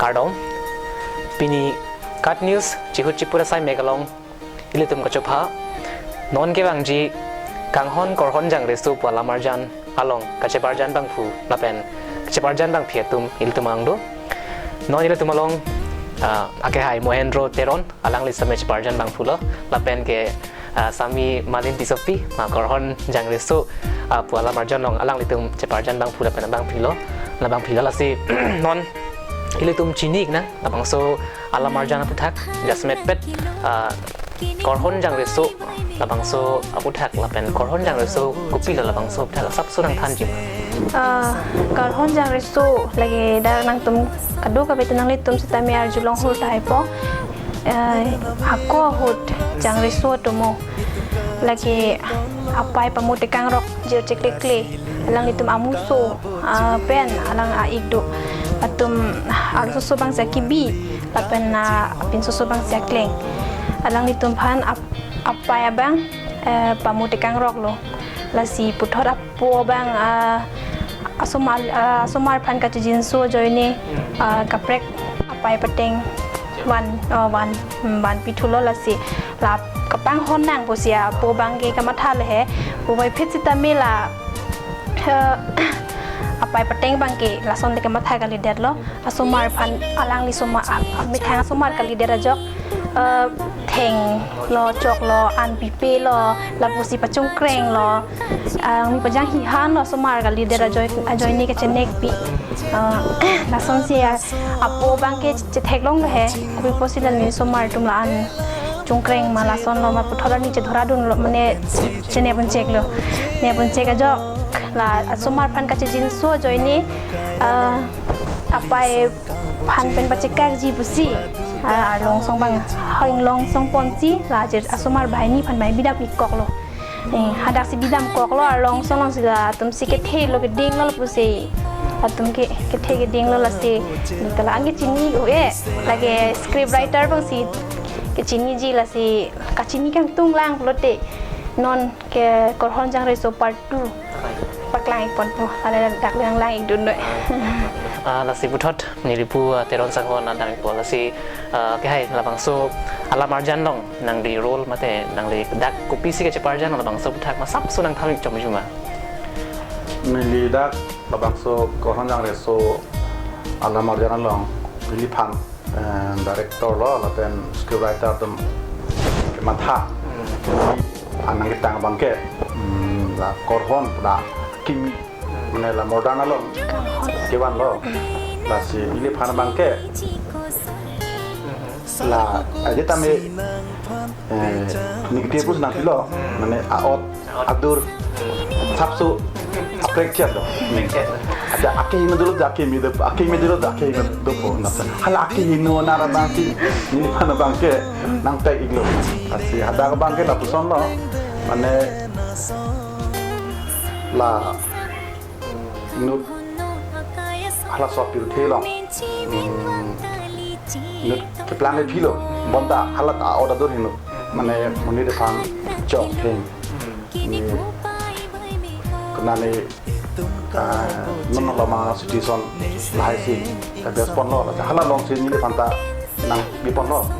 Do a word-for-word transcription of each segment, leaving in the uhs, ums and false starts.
Kardom. Pini KAT News chihut chipura sai megalong ilitum kachopha. Non kevangji Kanghon Korhon Jangreso pu alamarjan along kacheparjan bangphu lapen kacheparjan bangphi atum ilitum along do. Non ilitum along, ah, akehai Mohendro Teron, alangli same cheparjan bangphulo, lapen ke, ah, Sami Malin Tissopi, ma Korhon Jangreso, ah, pu alamarjan along alanglitum cheparjan bangphu lapen bangphilo, la bangphilo lasi non ilitum chini nang labangso alamarjan aputhak, jasemet pet, ah, Korhon Jangreso labangso aputhak lapen Korhon Jangreso kopilo labangso aputhak asapso nangthanji ma. Ah, Korhon Jangreso lake dak nangtum kadokave ta nanglitum sitame arjulong hur tahai po. Eh, hako ahut Jangreso atomo. Lake apei Pamo Tekangrok, Jirchek Lekle, alanglitum amuso, ah, pen alang a-ik do. Atum arlososo abang si akibi lapen, ah, apinsoso abang si akleng. Alanglitum aphan ap-, apei abang, eh, Pamo Tekangrok lo. Lasi puthot apo abang, ah, asomar, ah, asomar aphan kachijinso ajoine, ah, kaprek apei pateng van, ah, van, hmm, vanpithulo lasi la kapanghon nang pusi apo abang ke kamatha le he, puvoiphit sitame la, eh, apei pateng abang ke lason le kamatha kalidetlo. Asomar aphan alangli somar, a-, a-, methang asomar kalidet ajok, eh, thenglo, choklo, an pipelo, lapusi pachongkrenglo, ah, mi pajang hihanlo asomar kalidet ajoi, ajoine kachenekpi. Ah, lasonsi, ah, apo abang ke chetheklong he, kopi pusi la ne asomar atum la-an chongkreng ma lasonlo ma puthot arni chedhoradunlo mane chenep un cheklo. Nep un chek ajok la asomar aphan kachijinso ajoine, ah, apei aphan pen pachekakji pusi, ah, arlongsong abang, arlongsong ponsi la ajir asomar banghini aphan mai bidam ik koklo. Eh, hadaksi bidam koklo, arlongsong alongsi latum si kethelo kedinglo pusi. Latum ke kethe kedinglo lasi. Kala-an ke chini u-e. Lake script writer abang si kechiniji lasi kachini kangtung lang pulote. Non ke Korhon Jangreso part two paklang ik ponpo. Lale dak lang lang ik dun noi. Ah, lasi puthot neli pu, ah, Teron Sanghon adang ik po lasi, ah, akehai labangso alamarjan along nangli role mate nangli dak kopisi kacheparjan labangso aputhak ma asapso nangthan ik chomjuma. Neli dak labangso Korhon Jangreso alamarjan along neliphan, eh, director lo lapen script writer atum kematha. Hmm. Anang ketang abang ke, hmm, la Korhon la kimi, mane la modern along kevanlo. Lasi neliphan abang ke la aje tame, eh, negative pusi nangpilo, mane a-ot adur asapso aprek chet do. Aprek chet. Ada akehingno dolo, ada akehingno do, akehingno dolo, ada akehingno dopo. Hala akehingno nara abang si neliphan abang ke nangpek iklo. Lasi hadak abang ke lapusonlo. Mane la inut halaso apirthe along, hmm, inut keplang le philo, bonta hala ta a-ot adur henlo. Mane monit aphan chok theng. Ni kena ni, ah, non lama situation lahai si, eh, best ponlo, hala alongsi neliphan ta nangpi ponlo.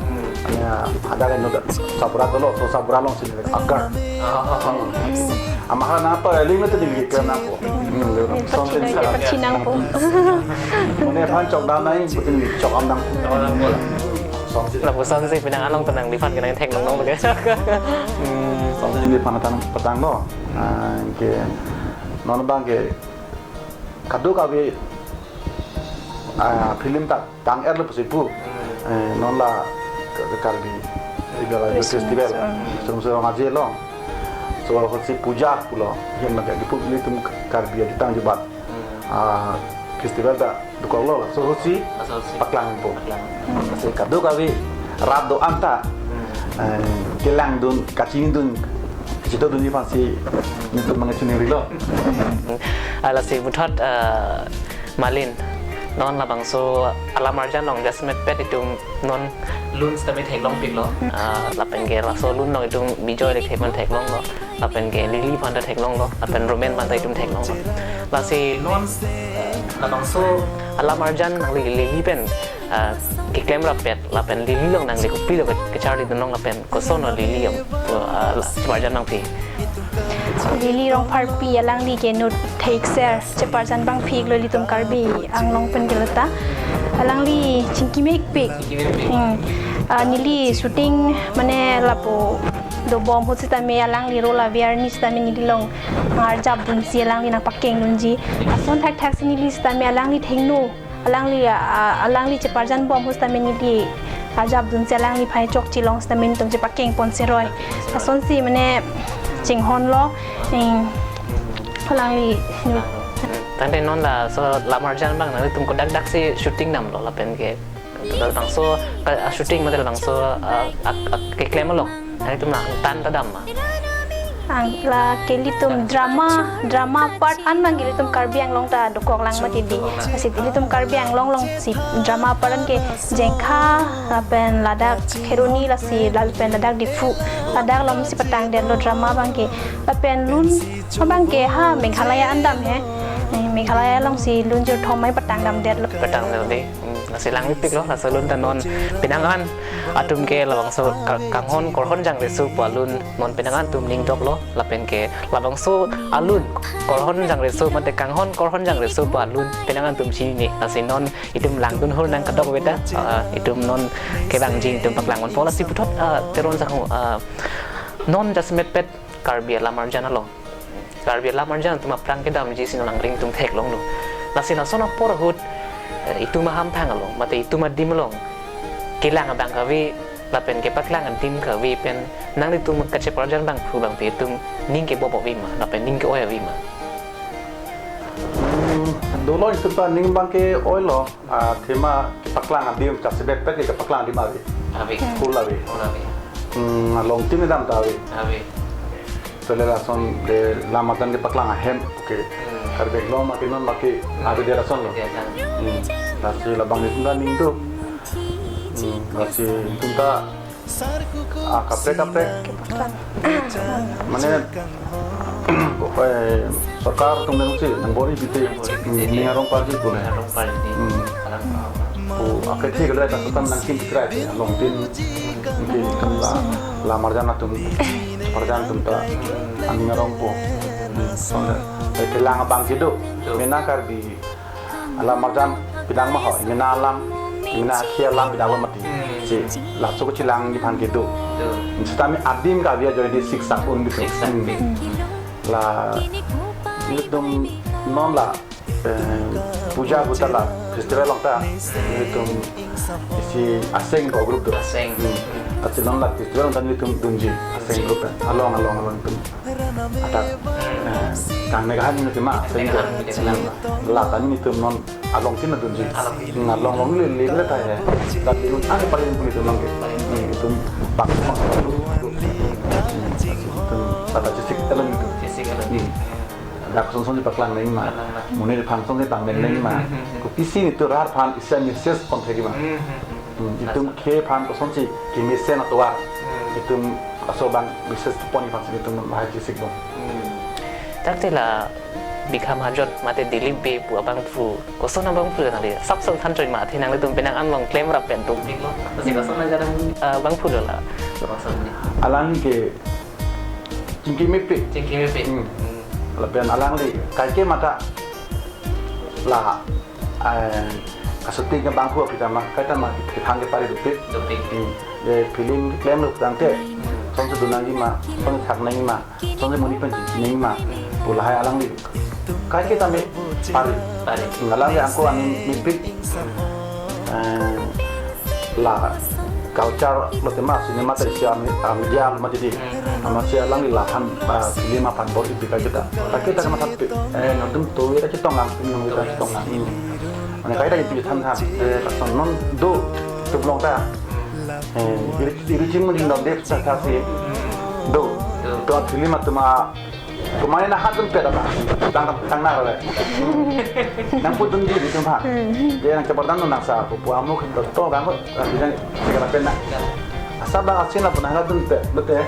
Ya, ada kan inut Sabra dolo, so Sabra alongsi neli agar. Ah. Hmm. Ama hala nangto eling itu neli ke nangpo. Hmm, dia orang. Neli pachinang, dia pachinangpo. Mane aphan chok dam nai, betul neli chok am nang. Chok am nang. Lapuson si penang along tenang neliphan kenang thek nong nong lagi. Hmm. Neliphan atan petang lo. Ah, ke non abang ke kadokave, ah, film ta tang-etlo pusi pu. Hmm. Eh, non la Ka-, Karbi Festival, Christmas, festival. Hmm. Sum sum aje lo. So, hosi puja pulo. Hem na ke pu ilitum Karbi atum tangjubat. Hmm. Ah, festival ta dokoklo, laso hosi. Laso hosi. Paklang po. Paklang. Lasi kadokave rat do-an ta, hmm, eh, kelangdun, kachinidun, kachitodunji aphansi nelitum mangchuning rilo. Ah, lasi puthot, eh, Malin, Non labangso alam arjan along jasemet pet itum non lun sitame theklongpiklo. Ah, lapen ke laso lun along itum Bijoy Lekthe aphan theklonglo. Lapen ke Lily aphan ta theklonglo. Lapen Romen aphan ta itum theklonglo. Lasi non, eh, labangso alam arjan nangli Lily pen, ah, keklem rappet. Lapen Lily along nangli kopilo ke-, kecharlidun long lapen kosonlo Lily am, ah, la-, cheparjan abangpi. Lily Rongpharpi alangli ke inut thekser cheparjan abangpi lo ilitum Karbi Anglong pen keleta. Alangli chingki mepik. Chingki mepik. Hmm. Ah, neli shooting mane lapu dobom ahut sitame alangli role ave arni sitame neli along arjapdunsi alangli nangpakengdunji. Ason thakthak si neli sitame alangli thengno. Alangli, ah, alangli cheparjan bom ahut sitame neli arjapdunsi alangliphan chokche long sitame netum chepakengpon seroi. Asonsi mane chinghonlo, eh, alangli. Tangte non laso alam arjan abang nanglitum kodak dak si shooting damlo lapen ke. Labangso, ah, shooting mate labangso, ah, ak-, ak-, keklem along nanglitum nangtan ta dam ma? Ang la ke ilitum drama, drama part an abang ke ilitum Karbi Anglong ta dokok lang mati di. Lasi ilitum Karbi Anglong alongsi drama part an ke Jengkha, lapen ladak Kheroni lasi lapen ladak Diphu, ladak alongsi patangdetlo drama abang ke. Lapen lun abang ke ha Meghalaya an dam he. Eh, Meghalaya alongsi lun jirthom mai patangdamdetlo. Patangdamde. Hmm, lasi lang mepiklo, laso lun ta non penang an atum ke labangso ka-, kanghon korhon jangreso pu alun non penang an atum ning doklo, lapen ke labangso alun korhon jangreso mate kanghon korhon jangreso pu alun penang an atum chinine. Lasi non itum langdun hur nang kadokave ta, ah, itum non kevangji itum paklangponpo. Lasi puthot, ah, Teron Sangho, ah, non jasemet pet Karbi alam arjan along, Karbi alam arjan atum aphrang kedamji si non nangli ning atum theklonglo. Lasi lason apor ahut, eh, itum ahamphang along mate itum adim along kelang abang kave lapen kepaklang adim kave pen nanglitum kacheparjan abangphu abangpi itum ning kebobok ave ma lapen ning ke-oi ave ma? Hmm, dolo itum ta ning abang ke-oilo, ah, athema kepaklang adim, jasemet pet ke kepaklang adim ave. Ave. Full ave. Full ave. Hmm, along tin dam ta ave. Ave. Tole lason de alam arjan kepaklang ahem, oke. Hmm. Karbi Anglong mate non baki ave de lasonlo. Ave de lasonlo. Hmm. Lasi labang itum ta ning do. Hmm, lasi itum ta, ah, kaprek kaprek. Kepaklang. Mane, eh, sorkar atum nangsi nangbor-i pite, hmm, ning arong parji pu le. Ning arong parji. Hmm. Alang, ah, pu akethe kele ta sotan nangkin tikrai along tin, nangkin itum la, alam arjan atum, parjan atum ta aning arongpo. Hmm. Sonte, eh, kelang abang kedo. Betul. Mena Karbi alam arjan pidang ma ho, mena alam, mena akhei alam pidang lo mati. Hmm. Si, laso kechelangji aphan kedo. Betul. Sitame adim kave ajoine siksak un gitu. Siksak. Hmm. La, itum non la, eh, puja ahut ta la festival along ta, itum isi Aseng pu group do. Aseng. Hmm. Atsi non la festival along ta itum dunji Aseng group ta. Along, along, along itum adak, eh, kangnek ahan itum ma, Aseng group. Kangnek ahan itum. La ta itum non along tin dunji. Along tin. Hmm, along along le le le ta he. La itum ane paling pun itum nang ke. Hmm, itum bak bak. Itum la ta chesik elam itum. Chesik elam. Hmm. Dak son son si paklang nang ma. Paklang nang. Monit aphan son si pangdeng nang ma. Hmm, hmm, hmm. Kopisi itum rat aphan isi message pon thek ma. Hmm, hmm, hmm. Hmm, itum akhei aphan kosonsi kemesen atovar. Hmm. Itum laso abang message pon aphan si itum lahai chesik bom. Hmm. Dak te la Bikram Mahajong mate Dilip Bey pu abangphu, koson abangphu nangli sapsap than choi ma, athe nanglitum penang an along klem rap pen tum. Lasi koson aja dam, eh, abangphu lo la. Koson ni. Alang ke chingki mepik. Chingki mepik. Hmm. Hmm. Lapen alangli kaike mata la, eh, kasuting ke bangphu aphi tama, kaita ma kethang kepari dopik. Dopik. Hmm. Ye film klem lo tangte. Hmm. Sonsi dun nangji ma, sonsi thak nangji ma, sonsi monit pen chinine ma pu lahai alangli kaike tame pari. Pari. Hmm, alangli angko aning mepik. Eh, la culture lo tema cinema ta isi a, a media lo mati di. Hmm. Amatsi alangli laphan, ah, film aphan bor-ipik kaike ta. Kaike ta kama thapi. Eh, nangtum to ira chetong lang, nangtum ira chetong lang. Hmm. Mane kaita ipi than than. Eh, lason non do itum along ta. Eh, iri, iri ching muni non dep sa sa si. Do. Do. To film atum a Kemane na hat dunpet apa? Tang tang na re. Nangpudunji di tum ha. Dia nang kepardam nang sa pu pu amu ke to to kan ko. Bisa segera pena. Asap bang asin apa nang hat dunpet bete.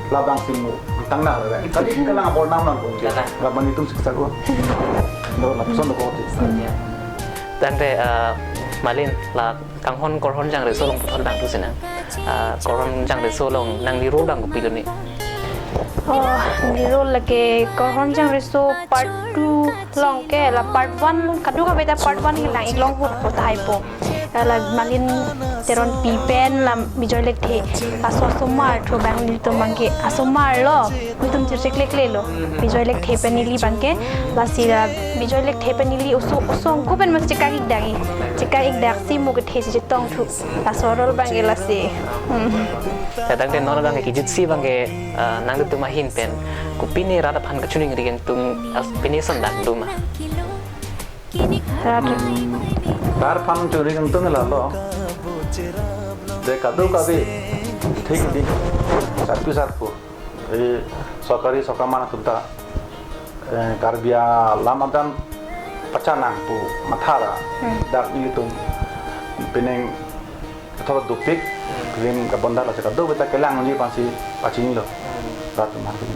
Labang simu tang na re. Tadi kelang apor nam nang pun. Kalang. Gak mani tum siksa ko. Do lapuson do ko. Tangte, eh, Malin, la Kanghon Korhon Jangreso along puthot dang tu sinang. Ah, Korhon Jangreso along nanglirudang kopilo ni? Oh, nangliro lake Korhon Jangreso part two along ke, la part one kadokave ta part one kelang-ik long ahut ahut tahai po. La Malin Teronpi pen la Bijoy Lekthe, laso asomar thu abang nelitum abangke asomar lo. Nelitum chirchikleklelo. Bijoy Lekthe pen neli abangke, lasi la Bijoy Lekthe pen neli oso oso angko pen mas chekak-ik dagi. Chekak-ik dak si mo kethe si chetong thu. Laso role abangke lasi. Hmm. Tangte non abangke kijutsi abangke, eh, nangtum ahin pen kopine rat aphan kachiningri kangtung, as pine son dak doma. Rat. Rat aphan churi kangtung lalo. De kadokave thik di. Sarpi sarpo. Eh, sorkari sorkar mana tumta, eh, Karbi alam adan pachanang pu mathara. Hmm. Dak ilitum pining kathor dopik, lim kabonda la chaka do beta kelang ni pansi pachinilo. Hmm. Rat mahar pini.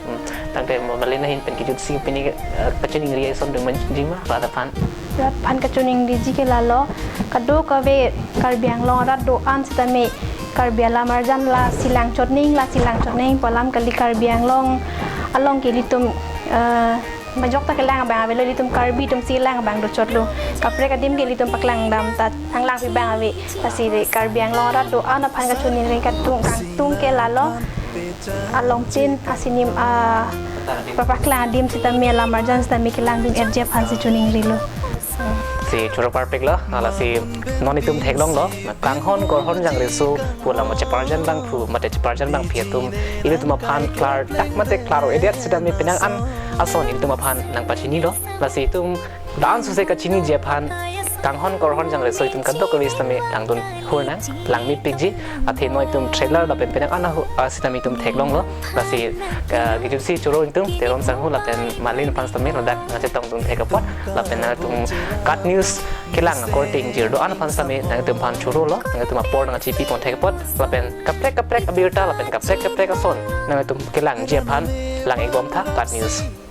Hmm. Tangte Malin ahin pen kijutsi pini, eh, kachiningri ason dum jima rat aphan. Rat aphan kachiningriji ke lalo, kadokave Karbi Anglong arat do-an sitame Karbi alam arjan lasi langchot ning, lasi langchot ning pu alam kali. Karbi Anglong along ke ilitum, eh, majok ta kelang abang avelo, ilitum Karbi atum si lang abang dochotlo. Kaprek adim ke ilitum paklang dam ta nanglangpi abang ave. Lasi de Karbi Anglong arat do-an aphan kachiningri kangtung, kangtung ke lalo. Alongchin, asinim, ah, papaklang adim sitame, alam arjan sitame kelangdun-erji aphan si chiningrilo. Si choro parpiklo, lasi non itum theklonglo, Kanghon Korhon Jangreso pu alam cheparjan abangphu, mate cheparjan abangpi atum, ilitum aphan klardak mate klaro-edet sitame penang an ason ilitum aphan nangpachinilo, lasi itum dan suse kachiniji aphan Kanghon Korhon Jangreso itum kadokave sitame langdun hur nang, langmepikji, athe non itum trailer lapen penang an ahu, ah, sitame itum theklonglo. Lasi, ah, kijutsi choro itum Teron Sangho lapen Malin aphan sitame ladak nangchetongdun thek apot, lapen nangtum KAT News kelang akorte ingjir do-an aphan sitame nangtum aphan chorolo, nangtum apor nangchipi pon thek apot, lapen kaprek kaprek abirta, lapen kaprek kaprek ason nangtum kelangji aphan lang-ik bom tha KAT News.